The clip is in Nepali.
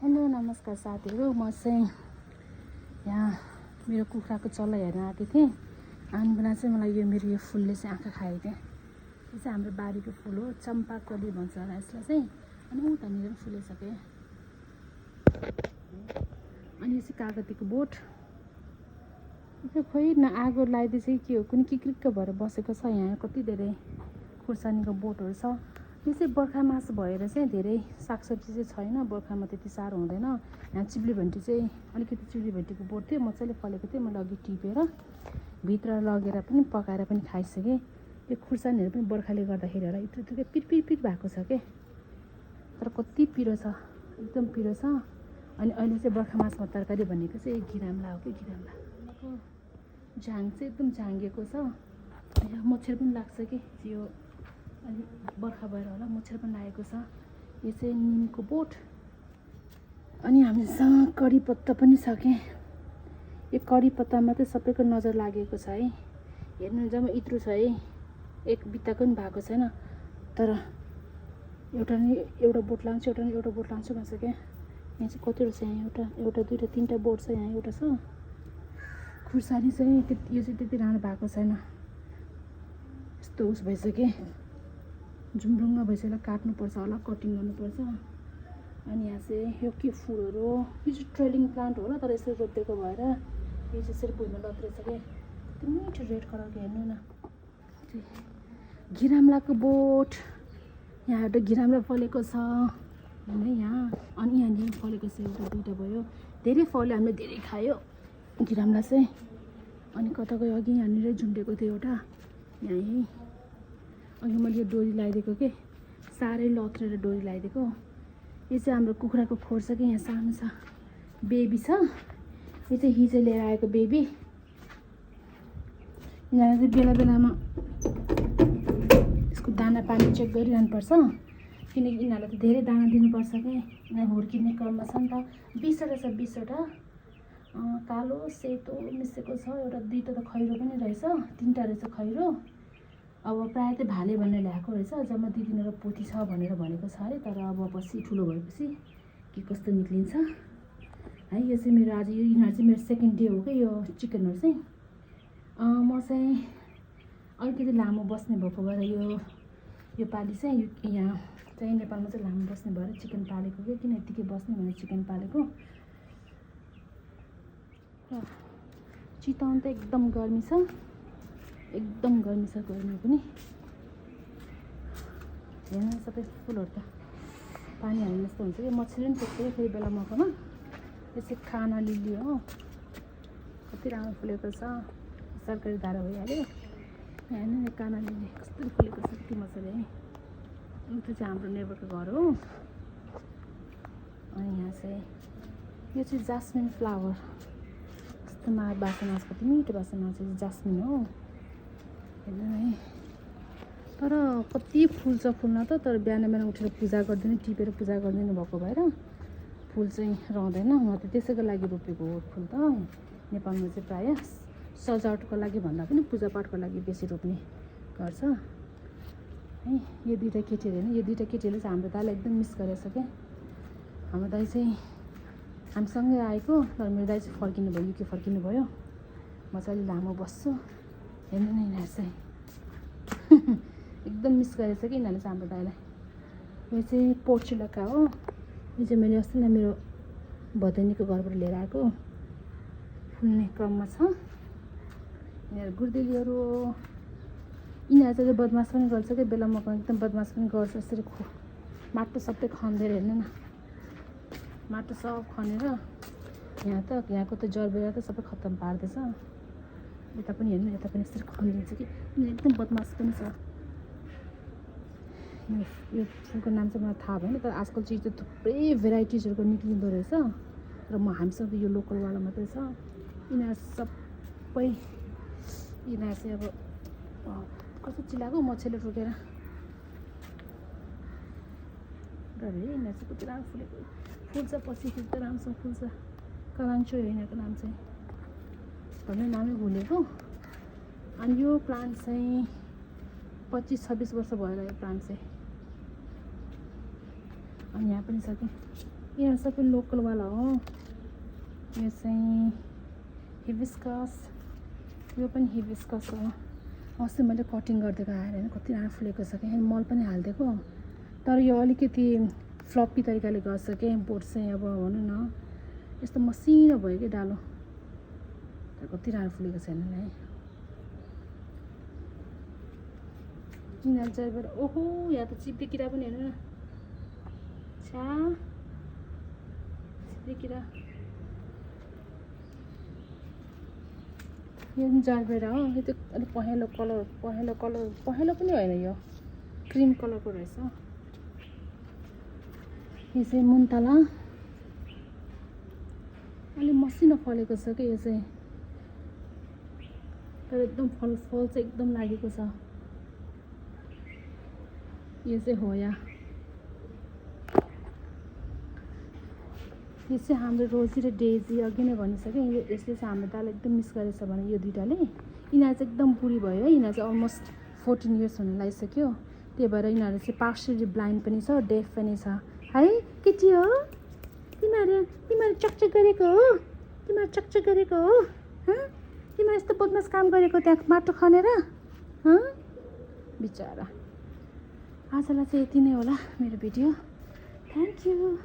हेलो नमस्कार साथीहरू, म चाहिँ यहाँ मेरो कुखुराको चल्ला हेर्न आएको थिएँ। अनि बेला चाहिँ मलाई यो फुलले चाहिँ आँखा खाएको थियो। यो चाहिँ हाम्रो बारीको फुल हो, चम्पाकली भन्छ होला यसलाई चाहिँ। अनि उतानिर पनि फुलिसक्यो। अनि यो चाहिँ कागतीको बोट। यो खोइ न आगो लगाइदिएछ कि के हो, कुनै किक्रिक्क भएर बसेको छ। यहाँ कति धेरै खुर्सानीको बोटहरू छ। यो चाहिँ बर्खा मास भएर चाहिँ धेरै सागसब्जी चाहिँ छैन, बर्खामा त्यति साह्रो हुँदैन। यहाँ चिप्ली भेन्डी चाहिँ अलिकति चिप्ली भेन्डीको बोट थियो, मजाले फलेको थियो। मैले अघि टिपेर भित्र लगेर पनि पकाएर पनि खाइसकेँ। यो खुर्सानीहरू पनि बर्खाले गर्दाखेरि होला यत्रो पिट भएको छ के, तर कति पिरो छ, एकदम पिरो छ। अनि अहिले चाहिँ बर्खा मासमा तरकारी भनेको चाहिँ घिराम्ला हो कि घिराम्लाको झाङ चाहिँ एकदम झाँगिएको छ। मच्छर पनि लाग्छ कि यो अलिक बर्खा भएर होला, मच्छर पनि लागेको छ। यो चाहिँ निमको बोट। अनि हामीसँग कडी पत्ता पनि छ कि। यो कडी पत्तामा चाहिँ सबैको नजर लागेको छ है। हेर्नु जम्मा इत्रु छ है, एक बित्ताको पनि भएको छैन। तर एउटा बोट लान्छु, एउटा बोट लान्छु भन्छ क्या। यहाँ चाहिँ कतिवटा छ, यहाँ एउटा दुईवटा तिनवटा बोट छ, यहाँ एउटा छ। खुर्सानी चाहिँ यो चाहिँ त्यति राम्रो भएको छैन, यस्तो उस भइसक्यो, झुम्रुङ्ग भइसक्यो। काट्नुपर्छ होला, कटिङ गर्नुपर्छ। अनि यहाँ चाहिँ यो के फुलहरू हो, यो चाहिँ ट्रेलिङ प्लान्ट होला, तर यसरी रोपिदिएको भएर यो चाहिँ यसरी भुइँमा लत्रेछ क्या। कति मिठो रेड कलरको, हेर्नु न। घिराम्लाको बोट, यहाँ एउटा घिराम्ला फलेको छ होइन यहाँ। अनि यहाँनिर फलेको छ, एउटा दुईवटा भयो। धेरै फल्यो, हामीले धेरै खायो घिराम्ला चाहिँ। अनि कता गयो, अघि यहाँनिर झुन्डेको थियो एउटा, यहीँ अघि मैले यो डोरी लगाइदिएको के, साह्रै लत्रेर डोरी लगाइदिएको। यो चाहिँ हाम्रो कुखुराको खोर छ कि, यहाँ सानो छ, बेबी छ। यो चाहिँ हिजो लिएर आएको बेबी। यिनीहरू चाहिँ बेला बेलामा यसको दाना पानी चेक गरिरहनुपर्छ, किनकि यिनीहरूलाई त धेरै दाना दिनुपर्छ कि। यिनीहरू हुर्किने क्रममा छ नि त। 20वटा छ, 20वटा कालो सेतो मिसेको छ। एउटा दुईवटा त खैरो पनि रहेछ, तिनवटा रहेछ खैरो। अब प्रायः त भाले भनेर ल्याएको रहेछ, जम्मा 2-3वटा पोथी छ भनेर भनेको छ अरे। तर अब पछि ठुलो भएपछि के कस्तो निक्लिन्छ है। यो चाहिँ मेरो आज यिनीहरू चाहिँ मेरो सेकेन्ड डे हो कि यो चिकनहरू चाहिँ। म चाहिँ अलिकति लामो बस्ने भएको भएर यो पालि चाहिँ यहाँ चाहिँ नेपालमा चाहिँ लामो बस्ने भएर चिकन पालेको कि, किन यत्तिकै बस्ने भनेर चिकन पालेको। चितवन त एकदम गर्मी छ, एकदम गर्मी छ, गर्मी पनि। हेर्नु सबै फुलहरू त पानी हाल्नु जस्तो हुन्छ कि। मच्छर पनि त्यस्तै फेरि बेला मौकामा। यो चाहिँ काना लिली हो, कति राम्रो फुलेको छ, सरकारी धारा भइहाल्यो। हेर्नु काना लिली कस्तो फुलेको छ, कति मजाले है। त्यो चाहिँ हाम्रो नेबरको घर हो। अनि यहाँ चाहिँ यो चाहिँ जास्मिन फ्लावर, कस्तो बासना आउँछ, कति मिठो बासना आउँछ। जास्मिन हो, हेर्नु है। तर कति फुल्छ फुल्न त, तर बिहान उठेर पूजा गरिदिनु, टिपेर पूजा गरिदिनु भएको भएर फुल चाहिँ रहँदैन। म त त्यसैको लागि रोपेको हो फुल त। नेपालमा चाहिँ प्रायः सजावटको लागि भन्दा पनि पूजापाठको लागि बेसी रोप्ने गर्छ है। यो दुईवटा केटीहरू होइन, यो दुईवटा केटीहरूले चाहिँ हाम्रो दाइलाई एकदम मिस गरेछ क्या। हाम्रो दाइ चाहिँ हामीसँगै आएको, तर मेरो दाइ चाहिँ फर्किनु भयो, युके फर्किनु भयो। म चाहिँ अलि लामो बस्छु। हेर्नु न यिनीहरू चाहिँ एकदम मिस गरेछ कि यिनीहरूले चाहिँ हाम्रो दाइलाई। यो चाहिँ पोर्चुलका हो। यो चाहिँ मैले अस्ति नै मेरो भदैनीको घरबाट लिएर आएको, फुल्ने क्रममा छ। यिनीहरू गुर्देलीहरू हो। यिनीहरू चाहिँ बदमास पनि गर्छ कि, बेला मौकामा एकदम बदमास पनि गर्छ। यसरी माटो सबै खनेर, हेर्नु न, माटो सब खनेर यहाँ त यहाँको त जरबेरा त सबै खत्तम पार्दैछ। यता पनि हेर्नु, यता पनि यसरी खनिदिन्छ कि। एकदम बदमास पनि छ। यो फुलको नाम चाहिँ मलाई थाहा भएन, तर आजकल चाहिँ थुप्रै भेराइटिजहरूको निक्लिँदो रहेछ। र हामीसँग यो लोकलवाला मात्रै छ। यिनीहरू सबै, यिनीहरू चाहिँ अब कस्तो चिलाएको मच्छरले टोकेर यिनीहरू चाहिँ कति राम्रो फुलेको फुल्छ, पछि फुल्छ, राम्रोसँग फुल्छ। कलाङ्चो हो यिनीहरूको नाम चाहिँ, भन्ने नामै भुलेको। अनि यो प्लान्ट चाहिँ 25-26 वर्ष भयो यो प्लान्ट चाहिँ। अनि यहाँ पनि छ कि यिनीहरू सबै लोकलवाला हो। यो चाहिँ हिबिस्कस, यो पनि हिबिस्कस हो। अस्ति मैले कटिङ गरिदिएको आएर होइन कति राम्रो फुलेको छ क्या, मल पनि हालिदिएको। तर यो अलिकति फ्लप्पी तरिकाले गर्छ क्या बोट चाहिँ, अब भनौँ न यस्तो मसिनो भयो कि डालो, तर कति राम्रो फुलेको छ है। यिनीहरू चाहिँ ओहो यहाँ त चिप्ले किरा पनि हेर्नु न, छ्या चिप्ले किरा। यो पनि जरबेरा हो, यो चाहिँ अलिक पहेँलो कलर, पहेँलो पनि होइन, यो क्रिम कलरको रहेछ। यो चाहिँ मुन्तला, अलिक मसिनो फलेको छ कि यो चाहिँ, तर एकदम फल चाहिँ एकदम लागेको छ। यो चाहिँ होया, यो चाहिँ हाम्रो रोजी र डेजी अघि नै भनिसकेँ। यसले चाहिँ हाम्रो दाल एकदम मिस गरेछ भने यो दुइटाले। यिनीहरू चाहिँ एकदम बुढी भयो है, यिनीहरू चाहिँ अलमोस्ट 14 इयर्स हुन लागिसक्यो। त्यही भएर यिनीहरू चाहिँ पार्सली ब्लाइन्ड पनि छ, डेफ पनि छ है। केटी हो तिमीहरू चकचक गरेको हो, तिमीहरू यस्तो बदमास काम गरेको त्यहाँ माटो खनेर, बिचरा। आजलाई चाहिँ यति नै होला मेरो भिडियो। Thank you.